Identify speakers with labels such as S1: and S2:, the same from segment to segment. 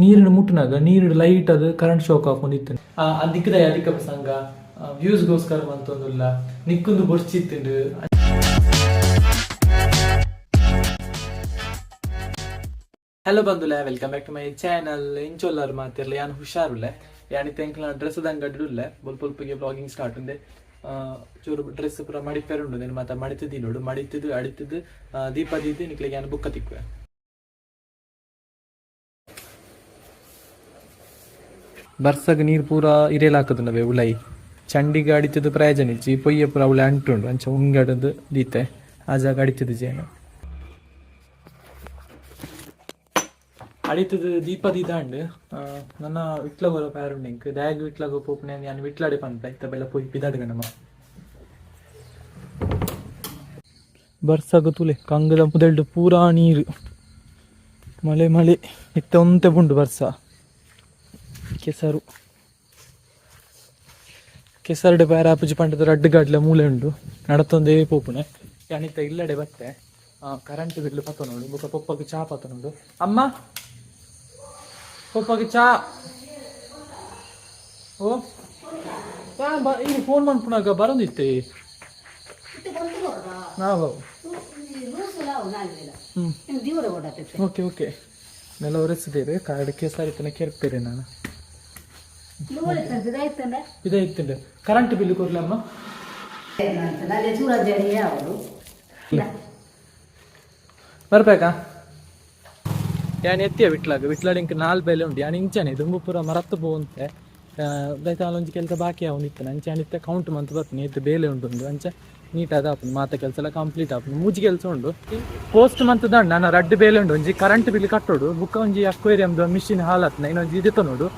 S1: ನೀರಿನ ಮುಟ್ಟುನಾಗ ನೀರು ಲೈಟ್ ಅದು ಕರೆಂಟ್ ಶಾಕ್ ಹಾಕೊಂಡಿತ್ತು. ಅದಿಕ್ಕದ ಅಧಿಕ ಪ್ರಸಂಗ ವ್ಯೂಸ್ಗೋಸ್ಕರ ಮಂತೊಂದುಲ್ಲ ನಿಕ್ಕೊಂದು ಬೊರ್ಚಿತ್ತುಂಡು. ಹಲೋ ಬಂದುಲೆ, welcome back to my channel. ಇಂಚೊಲ್ಲಾರು ಮಾತಿರ್ಲ? ಯಾನ್ ಹುಷಾರುಲ್ಲೆ. ಯಾನಿ ತೆಂಕ್ಲ ಡ್ರೆಸ್ ದಂಗಡ್ಡುಲ್ಲೆ. ಬೊಲ್ಪೊಲ್ಪಿಗೆ ವ್ಲಾಗಿಂಗ್ ಸ್ಟಾರ್ಟ್ ಉಂದೆ. ಚೂರು ಡ್ರೆಸ್ ಪೂರ ಮಡಿಪೇರು ಉಂಡು. నేను ಮಾತ ಮಡಿತದಿ ನೋಡು, ಮಡಿತದು ಅಡಿತದು ದೀಪ ದೀದಿ ನಿಕ್ಲೆಗೆ ಯಾನ್ ಬುಕ್ಕ ತಿಕ್ಕುವೆ. ಬರ್ಸಗ್ ನೀರು ಪೂರ ಇರೇಲ್ ಹಾಕುದು ಉಲೈ. ಚಂಡಿಗೆ ಅಡಿತದು ಪ್ರಯೋಜನ ಇಜ್ಜಿ, ಪೊಯ್ಯ ಪೂರ ಉಳೆ ಅಂಟುಂಡು. ಅಂಚ ಉಂಗಡದು ದೀತೆ, ಆ ಜಾಗ ಅಡಿತದು ಜೇನು ಅಡಿತದು ದೀಪ ದೀದಾಂಡ್. ನನ್ನ ವಿಟ್ಲಗೋರ ಪ್ಯಾರುಂಡು ಇಂಕ್ ದ್ಯಾಗ್ ವಿಟ್ಲಗ ಪೋಪುನೆ. ಯಾನ್ ವಿಟ್ಲಾಡೆ ಪನ್ಪೆ ಇತ್ತ ಬೆಲ್ಲ ಪೊಯ್ ಪಿದಾಡ್ ಗಣಮ. ಬರ್ಸಗ ತುಲೆ ಕಂಗದ ಪುದೆಲ್ಡು ಪೂರಾ ನೀರು. ಮಳೆ ಮಳೆ ಇತ್ತ ಒಂತೆ ಬುಂಡು ಬರ್ಸ. ಕೆಸರು ಕೆಸರುಡೆ ಪ್ಯಾರ ಆಪುಜಿ ಪಂಡದ ರಡ್ಡು ಗಾಡ್ಲೆ ಮೂಲೆ ಉಂಡು. ನಡತೊಂದೇ ಪೋಪುನೆ. ಯಾನಿತ್ತ ಇಲ್ಲಡೆ ಬತ್ತೆ. ಕರೆಂಟ್ ಬಿಲ್ ಪತ್ತೊಂಡು ಬೊಕ ಪೊಪ್ಪಗ್ ಚಾ ಪತ್ತೊಂಡು. ಅಮ್ಮ, ಪೊಪ್ಪಗ್ ಚಾ. ಓ ಈ ಫೋನ್ ಮನ್ಪುನಾಗ ಬರೋದಿತ್ತೆ ನಾವು. ಹ್ಮ್ ಓಕೆ ಓಕೆ. ನೆಲ ಒರೆಸಿದೇರು ಕಾರ್ಡ್ ಕೇಸರಿ ತನ ಕೆರ್ಪೇರೆ ನಾನು. ಇದೇ ಇತ್ತುಂಡು. Current bill ಕೊರ್ಲಮ್ಮ. ಬರ್ಬೇಕಾ? ಯಾನ್ ಎತ್ತಿಯ ವಿಟ್ಲಾಗ. ವಿಟ್ಲಾಡ್ ಇಂಕ್ ನಾಲ್ ಬೇಲೆ ಉಂಟು. ಯಾನ್ ಇಂಚನೆ ದುಂಬು ಪೂರ ಮರತ್ತು ಪೋವಂತೆ ದೈತ ಒಂಜಿ ಕೆಲಸ ಬಾಕಿ ಆವೊಂದಿತ್ತು. ಅಂಚೆ ಇತ್ತೆ ಕೌಂಟ್ ಮಂತ್ ಬರ್ತೀನಿ. ಇತ್ತು ಬೇಲೆ ಉಂಟು ಒಂದು. ಅಂಚೆ ನೀಟ್ ಆದ ಆಪುಂಡು. ಮಾತ ಕೆಲಸ ಎಲ್ಲ ಕಂಪ್ಲೀಟ್ ಆಪುಂಡು. ಮೂಜಿ ಕೆಲಸ ಉಂಡು. ಪೋಸ್ಟ್ ಮಂತ್ ದಂಡ ನಾನು ರಡ್ಡು ಬೇಲೆ ಉಂಡು. ಒಂಜಿ ಕರೆಂಟ್ ಬಿಲ್ ಕಟ್ಟೋಡು, ಬುಕ್ಕ ಒಂಜಿ ಅಕ್ವೇರಿಯಂದು ಮಿಷಿನ್ ಹಾಲತ್ನ ಇನ್ನೊಂಜಿ ಇದೆತ್ತ ನೋಡು.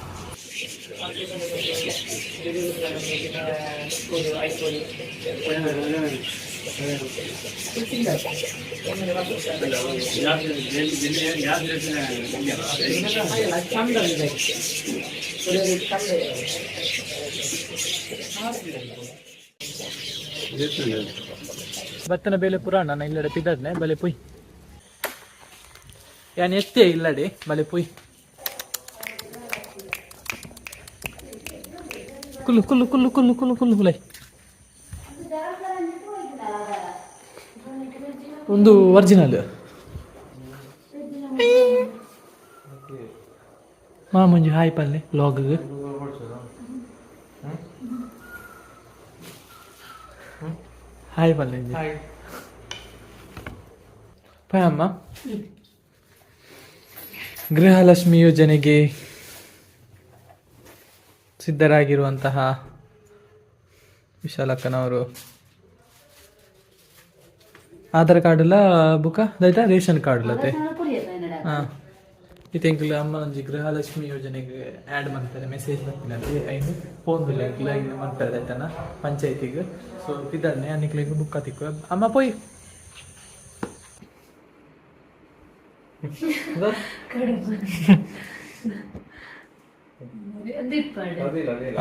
S1: ಬತ್ತನ ಬೇಲೆ ಪುರಾಣ ನಾನು ಇಲ್ಲಡೆ ಪಿದಡ್ನೆ. ಬಲೆ ಪೊಯ್. ಯಾನ್ ಎತ್ತೆ ಇಲ್ಲಡೆ. ಬಲೆ ಪೊಯ್. ಕುಲ್ಲು ಕುಲ್ಲು ಕುಲ್ಲು ಕುಲ್ಲು ಕುಲ್ಲು ಕುಲ್ಲು ಕುಲೈ. ಒಂದು ಒರಿಜಿನಲ್ ಮಾಮಂಜು. ಹಾಯ್ ಪಲ್ಲೆ ವ್ಲಾಗ್. ಹಾಯ್ ಪಲ್ಲೆ. ಅಮ್ಮ, ಗೃಹಲಕ್ಷ್ಮಿ ಯೋಜನೆಗೆ ಸಿದ್ಧರಾಗಿರುವಂತಹ ವಿಶಾಲಕ್ಕನವರು. ಆಧಾರ್ ಕಾರ್ಡ್ ಎಲ್ಲ ಬುಕ್ಕ ದೈತ ರೇಷನ್ ಕಾರ್ಡ್ ಲತೆ. ಹಾಂ, ಇತ್ತೆ ಅಮ್ಮ ಒಂಜಿ ಗೃಹಲಕ್ಷ್ಮಿ ಯೋಜನೆಗೆ ಆ್ಯಡ್ ಮಾಡ್ತಾರೆ. ಮೆಸೇಜ್ ಬರ್ಪಿನತೆ. ಐನು ಫೋನ್ ಬಿಲ್ ಎಂಕ್ಲ ಐನು ಮಾಡ್ತಾರೆ ಆಯ್ತಾನ ಪಂಚಾಯತಿಗೆ. ಸೊ ಪಿದಡ್ನೆ ಅನಿಕ್ಲೆಗ್ ಬುಕ್ಕ ತಿಕ್ಕು. ಅಮ್ಮ ಪೋಯ್.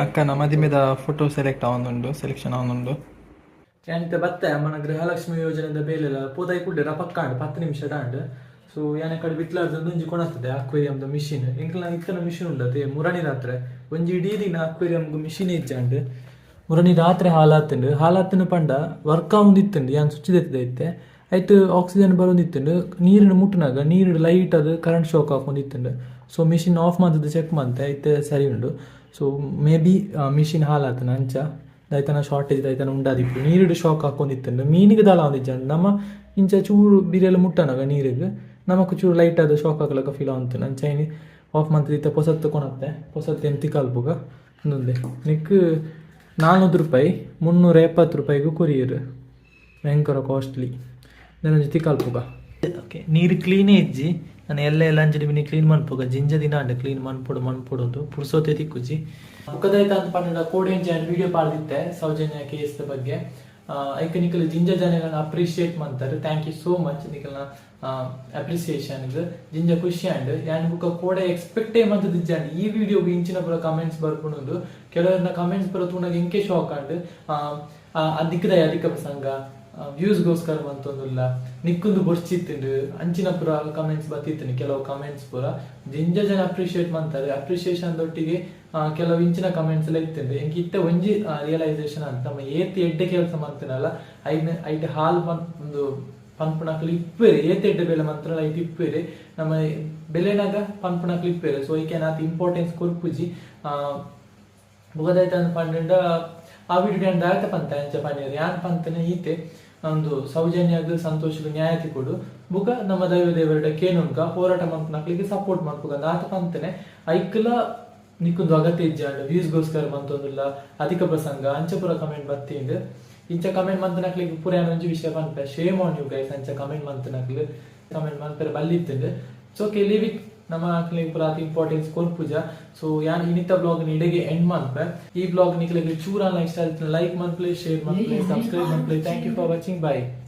S1: ಅಕ್ಕನ ಮದಿಮೆದ ಫೋಟೋ ಸೆಲೆಕ್ಟ್ ಆವೊಂದುಂಡು, ಸೆಲೆಕ್ಷನ್ ಆವೊಂದುಂಡು. ಯಾನಿತ್ತೆ ಬತ್ತೆ. ಅಮ್ಮನ ಗೃಹಲಕ್ಷ್ಮಿ ಯೋಜನೆದ ಬೇಲೆಲ ಪೋದಾಯಿ ಕುಡ್ಡೆ ಪಕ್ಕಾಂಡ್ 10 ನಿಮಿಷ ಡಾಂಡ್. ಸೊ ಯಾನೆ ಕಡೆ ಬಿಟ್ಲಾರ್ದ ಒಂಜಿ ಕೊಣತ್ತದೆ ಅಕ್ವೇರಿಯಂದ ಮಿಷಿನ್. ಎಂಕ್ಲ ಇತ್ತನ ಮಿಷಿನ್ ಉಂಡತೆ. ಮುರಣಿ ರಾತ್ರೆ ಒಂಜಿ ಇಡೀ ದಿನ ಅಕ್ವೇರಿಯಂಗ್ ಮಿಷಿನ್ ಇಜ್ಜಾಂಡ್. ಮುರಣಿ ರಾತ್ರಿ ಹಾಲಾತುಂಡು. ಹಾಲಾತುಂಡು ಪಂಡ ವರ್ಕ್ ಆವೊಂದಿತ್ತುಂಡು. ಯಾನ್ ಸ್ವಿಚ್ ದೆತ್ತದೆ ಇತ್ತೆ. ಐಟ್ ಆಕ್ಸಿಜನ್ ಬರೋದಿತ್ತುಂಡು. ನೀರಿನ ಮುಟ್ಟುನಾಗ ನೀರು ಲೈಟ್ ಅದು ಕರೆಂಟ್ ಶಾಕ್ ಹಾಕೊಂಡಿತ್ತುಂಡು. ಸೊ ಮಿಷಿನ್ ಆಫ್ ಮಂತದ್ದು ಚೆಕ್ ಮಂತೆ. ಇತ್ತೆ ಸರಿ ಉಂಡು. ಸೊ ಮೇ ಬಿ ಮಿಷಿನ್ ಹಾಲಾತನ ಅಂಚ ದೈತನ ಶಾರ್ಟೇಜ್ ದೈತನ ಉಂಡಾದಿಪ್ಪು. ನೀರುಡು ಶಾಕ್ ಹಾಕೊಂಡಿತ್ತುಂಡು. ಮೀನಿಗೆ ದಾಲ ಆವೊಂದಿಜ್ಜಂಡ್. ನಮ್ಮ ಇಂಚ ಚೂರು ಬಿರಿಯಲು ಮುಟ್ಟನಾಗ ನೀರಿಗೆ ನಮಕ್ ಚೂರು ಲೈಟ್ ಆದ ಶಾಕ್ ಹಾಕ್ಲಕ್ಕ ಫೀಲ್ ಆವಂತು. ಅಂಚ ಇನಿ ಆಫ್ ಮಂತ್ ಇತ್ತೆ ಪೊಸತ್ತು ಕೊನತ್ತೆ. ಪೊಸತ್ತು ಎಂತಿ ಕಾಲ್ಪುಗ ಒಂದೊಂದೇ. ನಿಕ್ 400 ರೂಪಾಯಿ, 370 ರೂಪಾಯಿಗೂ ಕೊರಿಯರ್. ಭಯಂಕರ ಕಾಸ್ಟ್ಲಿ. ನನೊಂಜಿ ತಿಕಾಲ್ಪುಗ. ಓಕೆ, ನೀರು ಕ್ಲೀನೇ ಇಜ್ಜಿ. ನಾನು ಎಲ್ಲ ಎಲ್ಲ ಅಂಜಡಿ ಮಿನಿ ಕ್ಲೀನ್ ಮನ್ಪುಗ. ಜಿಂಜ ದಿನ ಅಂಡ ಕ್ಲೀನ್ ಮನ್ಪೊಡು ಮನ್ಪೊಡೋದು ಪುರ್ಸೋತೆ ತಿಕ್ಕುಜಿ. ಬುಕ್ಕದಾಯ್ತ ಅಂತ ಪಂಡ ಕೋಡೆ ಒಂಜಿ ವಿಡಿಯೋ ಪಾಡ್ದಿತ್ತೆ ಸೌಜನ್ಯ ಕೇಸ್ ಬಗ್ಗೆ. ಐಕ್ ನಿಕಲ್ ಜಿಂಜ ಜನಗಳನ್ನ ಅಪ್ರಿಶಿಯೇಟ್ ಮಂತಾರೆ. Thank you so much. ನಿಕಲ್ನ ಅಪ್ರಿಸಿಯೇಷನ್ ಜಿಂಜ ಖುಷಿ ಅಂಡ್. ಯಾನ್ ಬುಕ್ಕ ಕೋಡೆ ಎಕ್ಸ್ಪೆಕ್ಟೇ ಮಂತದಿಜ್ಜಂಡ್ ಈ ವಿಡಿಯೋಗೆ ಇಂಚಿನ ಪೂರ ಕಮೆಂಟ್ಸ್ ಬರ್ಪುಂಡು. ಕೆಲವರನ್ನ ಕಮೆಂಟ್ಸ್ ಬರೋ ತೂನಾಗ ಎಂಕೆ ಶಾಕ್ ಅಂಡ್. ಅದಿಕ್ಕದ ಅಧಿಕ ಪ್ರಸಂಗ ವ್ಯೂಸ್ಗೋಸ್ಕರ ಮಂತೊಂದುಲ್ಲ, ನಿಕ್ಕುಂದು ಬೊರ್ಚಿತ್ತುಂಡು, ಅಂಚಿನ ಪೂರ ಕಮೆಂಟ್ಸ್ ಬತ್ತಿತ್ತುಂಡು. ಕೆಲವು ಕಮೆಂಟ್ಸ್ ಪೂರ ಜಿಂಜ ಜನ ಅಪ್ರಿಷಿಯೇಟ್ ಮಂತಾರೆ. ಅಪ್ರಿಷಿಯೇಷನ್ ದೊಟ್ಟಿಗೆ ಕೆಲವು ಇಂಚಿನ ಕಮೆಂಟ್ಸ್ ಎಲ್ಲ ಇತ್ತುಂಡು. ಎಂಕ್ ಇತ್ತೆ ಒಂಜಿ ರಿಯಲೈಸೇಷನ್ ಅಂತ, ನಮ್ಮ ಏತ್ ಎಡ್ಡೆ ಕೆಲಸ ಮಂತನಲ್ಲ, ಐನ್ ಐಟ್ ಹಾಲ್ ಒಂದು ಪನ್ಪುನಕ್ಲು ಇಪ್ಪುವೆರ್. ಏತ್ ಎಡ್ಡೆ ಬೇಲೆ ಮಂತ್ರಲ ಐಟ್ ಇಪ್ಪುವೆರ್, ನಮ್ಮ ಬೆಲೆನಾಗ ಪನ್ಪುನಕ್ಲು ಇಪ್ಪುವೆರ್. ಸೊ ಐಕೆ ಆತ್ ಇಂಪಾರ್ಟೆನ್ಸ್ ಕೊರ್ಪುಜಿ. ಬುಗದಾಯ್ತ ಪಂಡ ಆ ವಿಡಿಯೋ ದಾಯತ ಪಂತ ಅಂಚ ಪನ್ನೆರ್. ಯಾನ್ ಪಂತನೆ ಈತೆ, ಒಂದು ಸೌಜನ್ಯಗ್ ಸಂತೋಷಗ್ ನ್ಯಾಯ ತಿಕೊಡು, ಬುಕ ನಮ್ಮ ದೈವ ದೇವರ ಕೇನುನ್ಕ ಹೋರಾಟ ಮನ್ಪುನಕ್ಲೆಗ್ ಸಪೋರ್ಟ್ ಮನ್ಪುಗ ಆತ ಪಂತನೆ. ಐಕ್ಲ ನಿಕ್ಕೊಂದು ಅಗತ್ಯ ಇಜ್ಜಾಂಡ್, ವ್ಯೂಸ್ಗೋಸ್ಕರ ಮಂತೊಂದುಲ್ಲ, ಅಧಿಕ ಪ್ರಸಂಗ, ಅಂಚ ಪೂರ ಕಮೆಂಟ್ ಬತ್ತೀಂಡ್. ಇಂಚ ಕಮೆಂಟ್ ಮಂತನಕ್ಲೆಗ್ ಪೂರ ಒಂಜಿ ವಿಷಯ ಪನ್ಪೆ, ಶೇಮ್ ಆನ್ you guys. ಅಂಚ ಕಮೆಂಟ್ ಮಂತನಕ್ಲು ಕಮೆಂಟ್ ಮನ್ಪೆರೆ ಬಲ್ಲಿತ್ತುಂಡು. ಸೊ ಓಕೆ, ಲೀವ್ it. ನಮ್ಮ ಅಕ್ಲೆಗ್ ಪೂರ ಆತ್ ಇಂಪಾರ್ಟೆನ್ಸ್ ಕೊರ್ಪುಜ. ಸೊ ಯಾನ್ ಇನಿತ ಬ್ಲಾಗ್ ಇಡೆಗೆ ಎಂಡ್ ಮನ್ಪೆ. ಈ ಬ್ಲಾಗ್ ನಿಕ್ಲೆಗ್ ಚೂರಾನ್ಲ ಇಷ್ಟ ಲೈಕ್ ಮನ್ಪ್ಲೆ, ಶೇರ್ ಮನ್ಪ್ಲೆ, ಸಬ್ಸ್ಕ್ರೈಬ್ ಮನ್ಪ್ಲೆ. Thank you for watching, bye.